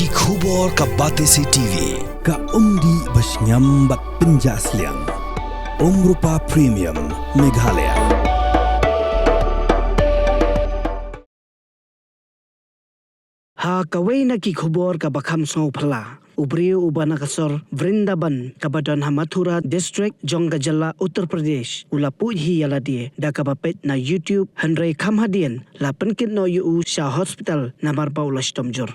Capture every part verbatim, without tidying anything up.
Ki khubor ka Batesi T V, ka umdih ba shngiam bad pynjah sliang. Umrupa Premium, Meghalaya. Ha kawei na ki khubor kaba kham sngewphylla, u briew uba na ka sor Vrindaban kaba don ha Mathura District jong ka jylla Uttar Pradesh u la puid hi ïa lade da kaba peit na YouTube, hynrei kham hadien la pynkit noh ïa u sha hospital namar ba u la shitom jur.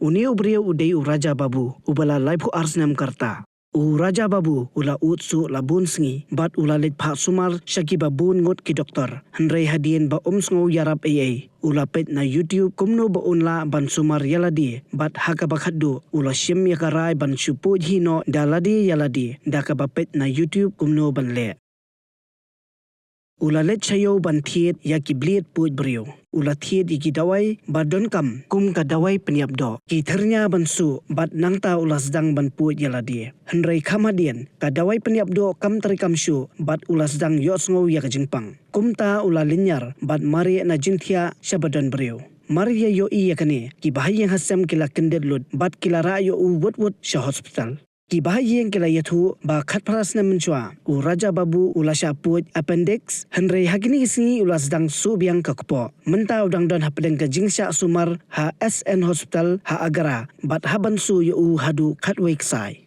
Une u briew u dei u Raja Babu uba la laiphew ar snem ka rta. U Raja Babu u la ud suh la bun sngi bad u la leit phah sumar sha kiba bun ngut ki doktor. Hynrei hadien ba um sngew ïarap ei ei, u la peit na YouTube kumno ba un lah ban sumar ïa lade bad ha kaba khatduh u la shim ïa ka rai ban shu puid hi noh da lade ïa lade da kaba peit na YouTube kumno ban leh. U la leit sha ïew ban thied ïa ki blied puid briew. U la thied ïa ki dawai ba donkam kum ka dawai pynïap doh, ki thyrnia ban suh bad nangta u la sdang ban puid ïa lade. Hynrei kham hadien ka dawai pynïap doh kam treikam shuh bad u la sdang ïohsngew ïa ka jingpang. Kumta u la lynñiar bad mareh na jingthiah sha ba don briew. Mar ïa ïohi ïa kane, kiba ha ïing ha sem ki la kyndit lut bad ki la rah ïa u wut wut sha hospital. Kiba ha ïing ki la ïathuh ba khatphra snem mynshuwa u Raja Babu u la shah puid appendix, hynrei ha kine ki sngi u la sdang suh biang ka kpoh. Mynta u dang don hapdeng ka jingshah sumar ha S N Hospital ha Agra bad hap ban suh ïa u haduh khatwei ksai.